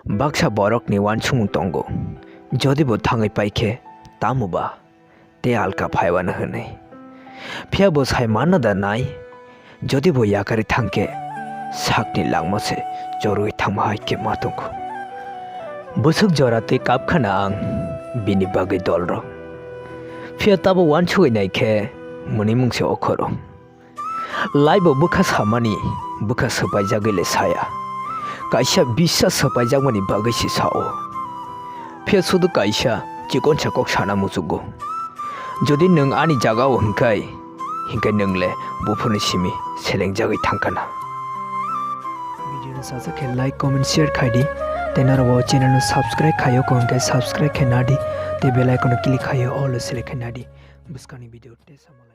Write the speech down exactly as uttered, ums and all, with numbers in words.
Baksa borokni uansukmung tongo, jodi bo thangwi paikhe, tamo ba tei alka phaiwano hwnwi. Phiya bo sai manna da nai, jodi bo yakarwi thangkhe, sakni langma se chorwi thangma hai khe ma tongo. Bwswk jora twi kapkhana ang bini bagwi dolrok. Phiya tabo uansugwi naikhe, mwnwi mung se okhoro. Laibo bwkha samani, bwkha swpaijagwi le saya. Kaisa bisa swpaijakmani bagwi se sao. Phiya sudu kaisa chikonsa kok sana muchugo. Jodi nwng ani jagao hwnkhai, hinkhe nwng le buphurni simi selengjagwi thangkhana. Video no sajak khe like, comment, share khai di. Tei norok bo channel no subscribe khayo, hwnkhe subscribe khe nadi. Tei bell icon no click khayo, all o select khe nadi. Bwskangni video tei samala.